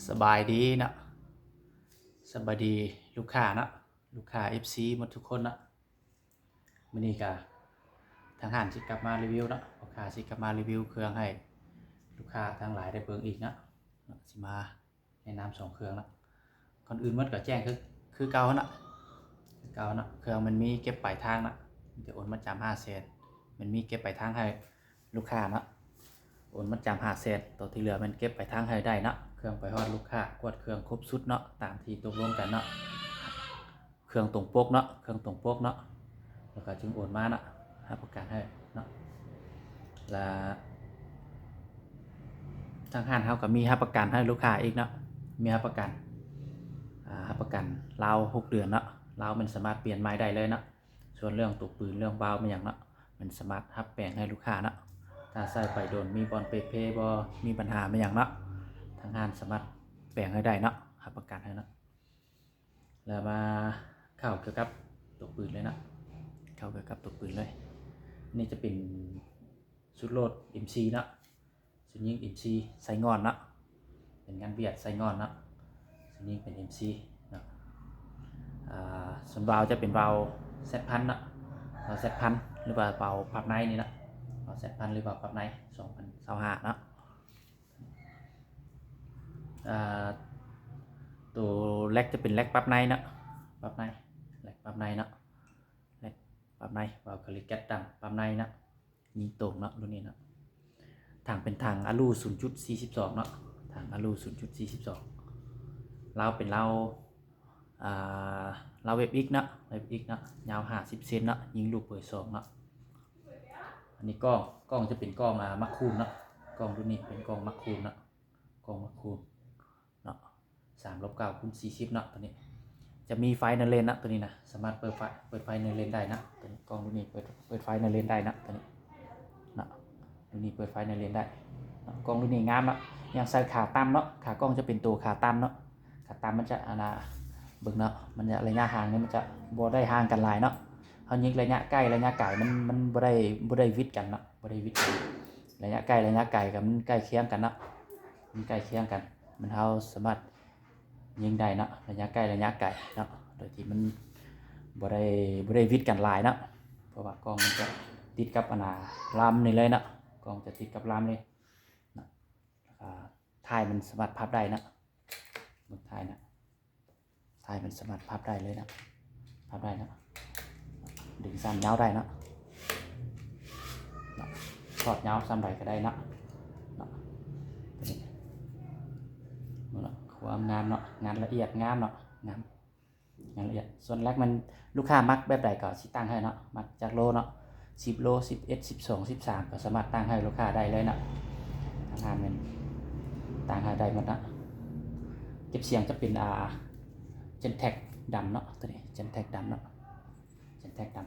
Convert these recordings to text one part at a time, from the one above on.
ສະບາຍດີເນາະ ສະບາຍດີລູກຄ້າເນາະ ລູກຄ້າ ເອັຟຊີ ໝົດທຸກຄົນເນາະ. ມື້ນີ້ກະທາງຮ້ານຊິກັບມາຣີວິວເນາະ ພໍ່ຄ້າຊິກັບມາຣີວິວເຄື່ອງໃຫ້ລູກຄ້າທັງຫຼາຍໄດ້ເບິ່ງອີກເນາະ. ເນາະ ຊິມາແນະນຳສອງເຄື່ອງເນາະ. ກ່ອນອື່ນໝົດກໍແຈ້ງຄື ຄືເກົ່າຫັ້ນເນາະ ຄືເກົ່າເນາະ. ເຄື່ອງມັນມີເກັບປາຍທາງເນາະ ມີແຕ່ໂອນມັດຈຳຫ້າແສນ ມັນມີເກັບປາຍທາງໃຫ້ລູກຄ້າເນາະ ໂອນມັດຈຳຫ້າແສນ ໂຕທີ່ເຫຼືອແມ່ນເກັບປາຍທາງໃຫ້ໄດ້ເນາະ. ເຄື່ອງໄປຮອດລູກຄ້າ ກວດເຄື່ອງຄົບຊຸດເນາະ ຕາມທີ່ຕົກລົງກັນເນາະ. ເຄື່ອງຕົງປົກເນາະ ເຄື່ອງຕົງປົກເນາະ ແລ້ວກໍຈຶ່ງໂອນມາເນາະ ຮັບປະກັນໃຫ້ເນາະ. ແລະ ທາງຮ້ານເຮົາກໍມີຮັບປະກັນໃຫ້ລູກຄ້າອີກເນາະ ມີຮັບປະກັນ ອ່າ ຮັບປະກັນລາວຫົກເດືອນເນາະ. ລາວແມ່ນສາມາດປ່ຽນໃໝ່ໄດ້ເລີຍເນາະ. ສ່ວນເລື່ອງຕົວປືນ ເລື່ອງວາວແມ່ນຫຍັງເນາະ ແມ່ນສາມາດຮັບແປງໃຫ້ລູກຄ້າເນາະ. ຖ້າໃຊ້ໄປດົນ ມີບ່ອນເປເພ ບໍ່ ມີບັນຫາແມ່ນຫຍັງເນາະ ທາງຮ້ານສາມາດແປງໃຫ້ໄດ້ເນາະ ຮັບປະກັນໃຫ້ເນາະ. ແລ້ວມາເຂົ້າກ່ຽວກັບຕົວປືນເລີຍເນາະ ເຂົ້າກ່ຽວກັບຕົວປືນເລີຍ. ນີ້ຈະເປັນຊຸດໂຫຼດ ເອັມຊີ ເນາະ ຊຸດຍິງ ເອັມຊີ ໄຊງ່ອນເນາະ ເປັນງານຫວຽດໄຊງ່ອນເນາະ. ຊຸດຍິງເປັນ ເອັມຊີ ເນາະ. ອ່າ ສ່ວນວາວຈະເປັນວາວ ແຊັດພັນ ເນາະ ວາວ ແຊັດພັນ ຫຼືວ່າວາວພັບໃນນີ້ເນາະ ວາວ ແຊັດພັນ ຫຼືວ່າພັບໃນ ສອງພັນຊາວຫ້າເນາະ. ອ່າ ໂຕແລັກຈະເປັນແລັກປັບໃນເນາະ ປັບໃນ ແລັກປັບໃນເນາະ ແລັກປັບໃນ ວາວຄາລິແກັດດຳ ປັບໃນເນາະ ຍິງຕົງເນາະ ລຸ້ນນີ້ເນາະ. ຖັງເປັນຖັງອາລູ ສູນຈຸດສີ່ສິບສອງເນາະ ຖັງອາລູ ສູນຈຸດສີ່ສິບສອງ. ລາວເປັນລາວ ອ່າ ລາວເວັບອິກເນາະ ເວັບອິກເນາະ ຍາວຫ້າສິບເຊັນເນາະ ຍິງລູກເບີສອງເນາະ. ອັນນີ້ກ້ອງ ກ້ອງຈະເປັນກ້ອງ ອ່າ ມາກຄູນເນາະ ກ້ອງລຸ້ນນີ້ເປັນກ້ອງມາກຄູນເນາະ ກ້ອງມາກຄູນເນາະ ສາມລົບເກົ້າຄູນສີ່ສິບເນາະ. ໂຕນີ້ຈະມີໄຟໃນເລນເນາະ ໂຕນີ້ນະ ສາມາດເປີດໄຟ ເປີດໄຟໃນເລນໄດ້ເນາະ. ໂຕນີ້ກ້ອງລຸ້ນນີ້ເປີດ ເປີດໄຟໃນເລນໄດ້ເນາະ ໂຕນີ້ເນາະ ລຸ້ນນີ້ເປີດໄຟໃນເລນໄດ້ເນາະ. ກ້ອງລຸ້ນນີ້ງາມເນາະ ຍັງໃສ່ຂາຕ່ຳເນາະ ຂາກ້ອງຈະເປັນໂຕຂາຕ່ຳເນາະ. ຂາຕ່ຳມັນຈະ ອັນນ່າ ເບິ່ງເນາະ ມັນຈະ ໄລຍະຫ່າງນີ້ມັນຈະບໍ່ໄດ້ຫ່າງກັນຫຼາຍເນາະ. ເຮົາຍິງໄລຍະໃກ້ໄລຍະໄກ ມັນ ມັນບໍ່ໄດ້ ບໍ່ໄດ້ຫວິດກັນເນາະ ບໍ່ໄດ້ຫວິດກັນ. ໄລຍະໃກ້ໄລຍະໄກກໍມັນໃກ້ຄຽງກັນເນາະ ມັນໃກ້ຄຽງກັນ ມັນ ເຮົາສາມາດຍິງໄດ້ເນາະ ໄລຍະໃກ້ໄລຍະໄກເນາະ ໂດຍທີ່ມັນບໍ່ໄດ້ ບໍ່ໄດ້ຫວິດກັນຫຼາຍເນາະ. ເພາະວ່າກ້ອງມັນຈະຕິດກັບ ອັນນ່າ ລຳນີ້ເລີຍເນາະ ກ້ອງຈະຕິດກັບລຳເລີຍເນາະ. ແລ້ວກໍທ້າຍມັນສາມາດພັບໄດ້ເນາະ ເບິ່ງທ້າຍເນາະ ທ້າຍມັນສາມາດພັບໄດ້ເລີຍເນາະ ພັບໄດ້ເນາະ ດຶງສັ້ນຍາວໄດ້ເນາະ ເນາະ ຖອດຍາວສ່ຳໃດກໍໄດ້ເນາະ ເນາະ ໂຕນີ້ ເນາະ ຄວາມງາມເນາະ ງານລະອຽດງາມເນາະ ງາມ ງານລະອຽດ. ສ່ວນແລັກມັນ ລູກຄ້າມັກແບບໃດກໍຊິຕັ້ງໃຫ້ເນາະ ມັກຈັກໂລເນາະ ສິບໂລ ສິບເອັດ ສິບສອງ ສິບສາມ ກໍສາມາດຕັ້ງໃຫ້ລູກຄ້າໄດ້ເລີຍເນາະ ທາງຮ້ານແມ່ນຕັ້ງໃຫ້ໄດ້ໝົດເນາະ. ເກັບສຽງຈະເປັນ ອ່າ ເຈນແທັກດຳເນາະ ໂຕນີ້ເຈນແທັກດຳເນາະ ເຈນແທັກດຳ.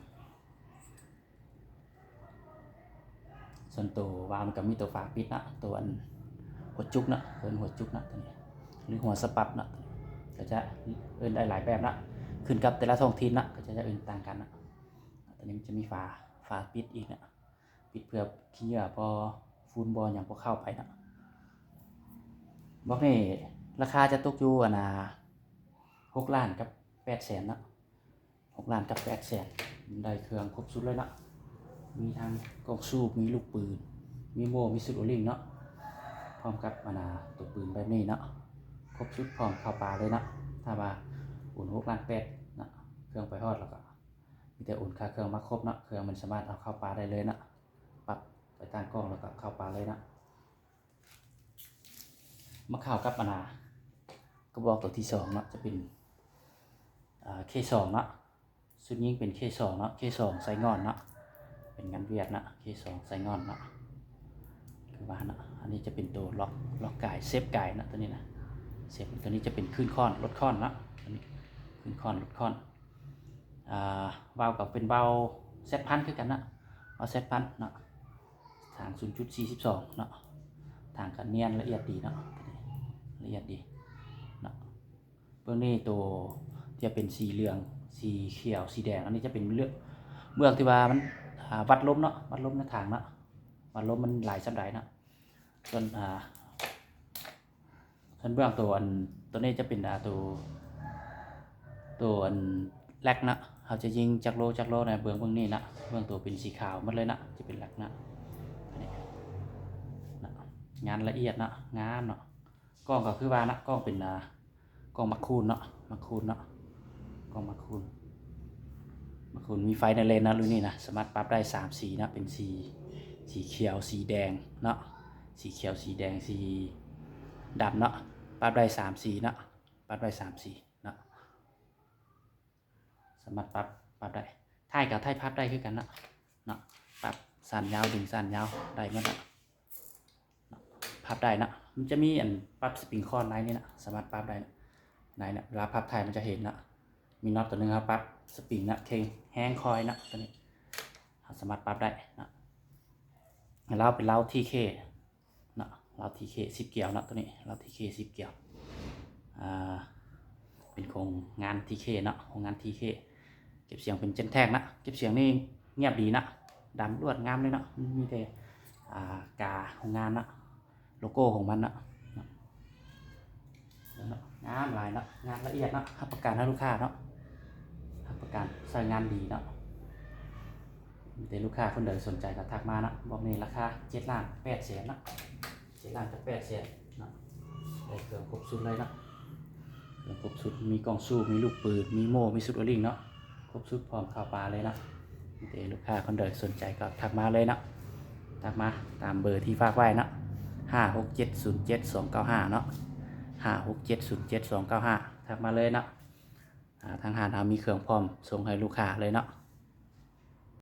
ສ່ວນໂຕວາວມັນກໍມີໂຕຝາປິດເນາະ ໂຕອັນຫົວຈຸກເນາະ ເອີ້ນຫົວຈຸກເນາະ ໂຕນີ້ ຫຼື ຫົວສະປັບເນາະ ກໍຈະເອີ້ນໄດ້ຫຼາຍແບບເນາະ ຂຶ້ນກັບແຕ່ລະທ້ອງຖິ່ນເນາະ ກໍຈະ ຈະເອີ້ນຕ່າງກັນເນາະ. ໂຕນີ້ມັນຈະມີຝາ ຝາປິດອີກເນາະ ປິດເພື່ອຂີ້ເຫຍື້ອ ບໍ່ຝຸ່ນບໍ່ຫຍັງບໍ່ເຂົ້າໄປເນາະ. ບລັອກນີ້ລາຄາຈະຕົກຢູ່ ອັນນ່າ ຫົກລ້ານກັບແປດແສນເນາະ ຫົກລ້ານກັບແປດແສນ ໄດ້ເຄື່ອງຄົບຊຸດເລີຍເນາະ ມີທັງກ້ອງສູບ ມີລູກປືນ ມີໂມ່ ມີຊຸດໂອລິງເນາະ ພ້ອມກັບ ອັນນ່າ ຕົວປືນແບບນີ້ເນາະ ຄົບຊຸດ ພ້ອມເຂົ້າປ່າເລີຍເນາະ. ຖ້າວ່າໂອນຫົກລ້ານແປດເນາະ ເຄື່ອງໄປຮອດແລ້ວກໍມີແຕ່ໂອນຄ່າເຄື່ອງມາຄົບເນາະ ເຄື່ອງມັນສາມາດເອົາເຂົ້າປ່າໄດ້ເລີຍເນາະ ປັບໄປຕັ້ງກ້ອງແລ້ວກໍເຂົ້າປ່າເລີຍເນາະ. ມາເຂົ້າກັບ ອັນນ່າ ກະບອກໂຕທີສອງເນາະ ຈະເປັນ ເອີ ເຄສອງເນາະ ຊຸດຍິງເປັນເຄສອງເນາະ ເຄສອງໄຊງ່ອນເນາະ ເປັນງານຫວຽດເນາະ ເຄສອງໄຊງ່ອນເນາະ ຄືວ່າເນາະ. ອັນນີ້ຈະເປັນໂຕລັອກ ລັອກກາຍ ເຊບກາຍເນາະ ໂຕນີ້ນະ ເຊບ ໂຕນີ້ຈະເປັນຄື້ນຄ້ອນ ລົດຄ້ອນເນາະ ໂຕນີ້ຄື້ນຄ້ອນ ລົດຄ້ອນ. ອ່າ ວາວກໍເປັນວາວແຊັດພັນຄືກັນເນາະ ວາວແຊັດພັນເນາະ ຖາງສູນຈຸດສີ່ສິບສອງເນາະ ຖາງກໍນຽນລະອຽດດີເນາະ ລະອຽດດີເນາະ. ເບື້ອງນີ້ໂຕທີ່ເປັນສີເຫຼືອງ ສີຂຽວ ສີແດງ ອັນນີ້ຈະເປັນເລື່ອງ ເບື້ອງທີ່ວ່າມັນ ອ່າ ວັດລົມເນາະ ວັດລົມໃນຖັງເນາະ ວັດລົມມັນຫຼາຍສ່ຳໃດເນາະ. ສ່ວນ ອ່າ ຂ ສ່ວນເບື້ອງໂຕອັນ ໂຕນີ້ຈະເປັນ ອ່າ ໂຕ ໂຕອັນແລັກເນາະ ເຮົາຈະຍິງຈັກໂລຈັກໂລນະ ເບື້ອງ ເບື້ອງນີ້ເນາະ ເບື້ອງໂຕເປັນສີຂາວໝົດເລີຍເນາະ ຈະເປັນແລັກເນາະ ອັນນີ້ເນາະ ງານລະອຽດເນາະ ງາມເນາະ ກ້ອງກໍຄືວ່າເນາະ ກ້ອງເປັນ ອ່າ ກ້ອງໝາກຄູນເນາະ ໝາກຄູນເນາະ ກ້ອງໝາກຄູນ ໝາກຄູນ ມີໄຟໃນເລນເນາະ ລຸ້ນນີ້ນະ ສາມາດປັບໄດ້ສາມສີເນາະ ເປັນສີ ສີຂຽວ ສີແດງເນາະ ສີຂຽວ ສີແດງ ສີດຳເນາະ ປັບໄດ້ສາມສີເນາະ ປັບໄດ້ສາມສີເນາະ ສາມາດປັບ ປັບໄດ້ ທ້າຍກໍທ້າຍພັບໄດ້ຄືກັນເນາະ ເນາະ ປັບສັ້ນຍາວ ດຶງສັ້ນຍາວໄດ້ໝົດເນາະ ເນາະ ພັບໄດ້ເນາະ ມັນຈະມີອັນປັບສະປຣິງຄອນໃນນີ້ເນາະ ສາມາດປັບໄດ້ເນາະ ໃນເນາະ ເວລາພັບທ້າຍມັນຈະເຫັນເນາະ ມີນັອດຕົວໜຶ່ງ ເຮົາປັບສະປຣິງເນາະ ເຄັ່ງແຮງຄ່ອຍເນາະ ຕົວນີ້ເຮົາສາມາດປັບໄດ້ເນາະ ລາວເປັນລາວທີເຄ ເນາະ ລາວທີເຄສິບກຽວເນາະ ຕົວນີ້ລາວທີເຄສິບກຽວ ອ່າ ເປັນໂຄງງານທີເຄເນາະ ໂຄງງານທີເຄ ເກັບສຽງເປັນເຈນແທັກເນາະ ເກັບສຽງນີ້ງຽບດີເນາະ ດຳລວດງາມເລີຍເນາະ ມີແຕ່ ອ່າ ກາໂຮງງານເນາະ ໂລໂກ້ຂອງມັນເນາະ ເນາະ ງາມຫຼາຍເນາະ ງານລະອຽດເນາະ ຮັບປະກັນໃຫ້ລູກຄ້າເນາະ ຮັບປະກັນໃຊ້ງານດີເນາະ ມີແຕ່ລູກຄ້າຄົນໃດສົນໃຈກໍທັກມາເນາະ ບອກນີ້ລາຄາເຈັດລ້ານແປດແສນເນາະ ເຈັດລ້ານກັບແປດແສນເນາະ ໄດ້ເຄື່ອງຄົບຊຸດເລີຍເນາະ ເຄື່ອງຄົບຊຸດ ມີກ້ອງຊູມ ມີລູກປືນ ມີໂມ່ ມີຊຸດໂອລິງເນາະ ຄົບຊຸດພ້ອມເຂົ້າປ່າເລີຍເນາະ ມີແຕ່ລູກຄ້າຄົນໃດສົນໃຈກໍທັກມາເລີຍເນາະ ທັກມາຕາມເບີທີ່ຝາກໄວ້ເນາະ ຫ້າຫົກເຈັດສູນເຈັດສອງເກົ້າຫ້າເນາະ ຫ້າຫົກເຈັດສູນເຈັດສອງເກົ້າຫ້າ ທັກມາເລີຍເນາະ ອ່າ ທາງຮ້ານເຮົາມີເຄື່ອງພ້ອມສົ່ງໃຫ້ລູກຄ້າເລີຍເນາະ